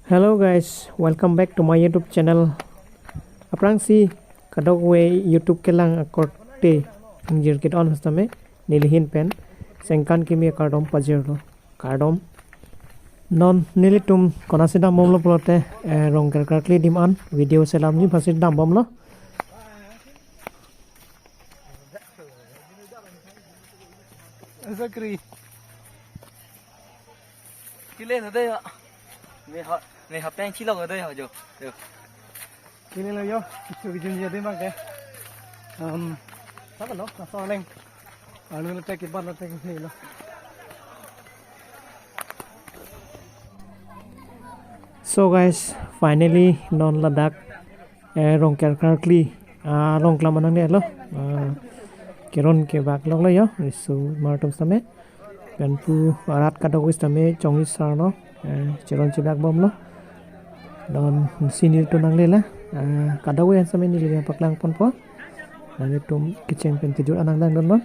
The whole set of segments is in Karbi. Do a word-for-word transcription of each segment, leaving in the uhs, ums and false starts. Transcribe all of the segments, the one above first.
Hello guys, welcome back to my YouTube channel. Aphrangsi kadokave YouTube kelang akorte ingjir kit-on sitame nelihin pen sengkan kimi akardom pajirlo. Kardom. Non nelitum konatsi dambomlo pulote, eh, Rongker karkli adim an video selamji aphansi dambomlo. Zakri. Kile lo dei ya. Ne ha, ne ha peng chilok lo dei ya jo. Jo. Kile lo yo, kichu kijun ya dei bang ke. Um, sapa lo? Nasa leng. Anu lo tek ibat lo tek ni lo. So guys, finally non ladak, eh, Rongker karkli, ah, Rongklam anang dei lo. Ah, keron kebak lok lo yo, riso mar atum sitame. Pen pu arat kadokave sitame chongri sarlo, eh, cheron chebak bomlo. Non si nelitum nangle la, eh, kadokave an sitame neli paklang ponpo. Nelitum kecheng pen kejut anang dang don lo.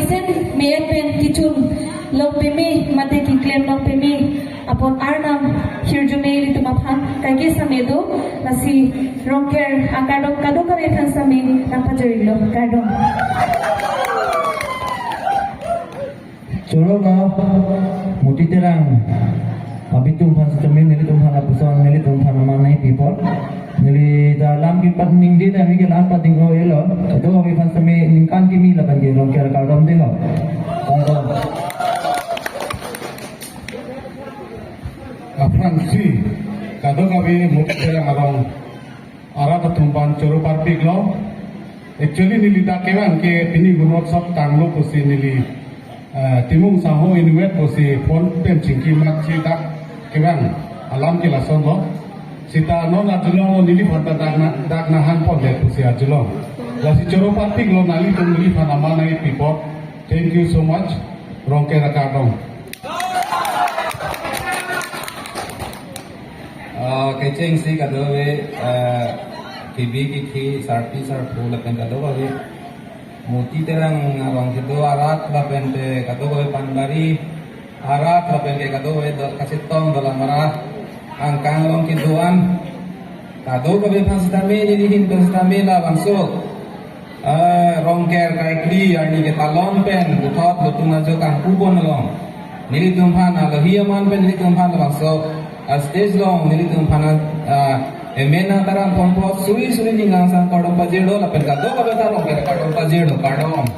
Sen me-en pen kechun long peme mate keklem long peme apot Arnam hirjume ilitum aphan kaike same do, lasi Rongker akardom kadokave aphan same nangpajirlo, kardom. Choro lo, Moti Terang abitum aphan sitame nelitum aphan lapuson nelitum aphan aman nangpi apot, neli ta lam kipat ningde ta neli ke lam pading o elo. Kadokave aphan sitame ningkan kimi lapen ke Rongker akardom dei ho. Kardom. Aphrangsi kadokave Moti Terang arong arat atum aphan choro parpiklo. Actually neli dak kevang ke pini Gunotsov tanglo pusi neli, eh, Timung Sangho inutvet pusi phone pen chingki mat si dak kevang alam ke lasonlo. Sita non arjulong neliphan ta dak na, dak nanghan pondet pusi arjulong. Lasi choro parpiklo, nanglitum neliphan aman nangpi apot. Thank you so much. Rongker akardom. Ah, kechengsi kadokave, ah, kebi kethe, sarpi sarpo lapen kadokave Moti Terang arong kedo arat lapen te kadokave Panbari arat lapen ke kadokave do, Kachetong Dolamara angkang along kedo-an kadokave aphan sitame neli ahin pen sitame labangso, eh, Rongker karkli arni ketalon pen puthot latum ajo kangpu pon along nelitum aphan alohi aman pen nelitum aphan labangso, ah, stage along nelitum aphan, ah, emen nangtaram pon apot suri suri ning kangsam kardom pajirlo lapen kadokave ta Rongker akardom pajirlo, kardom.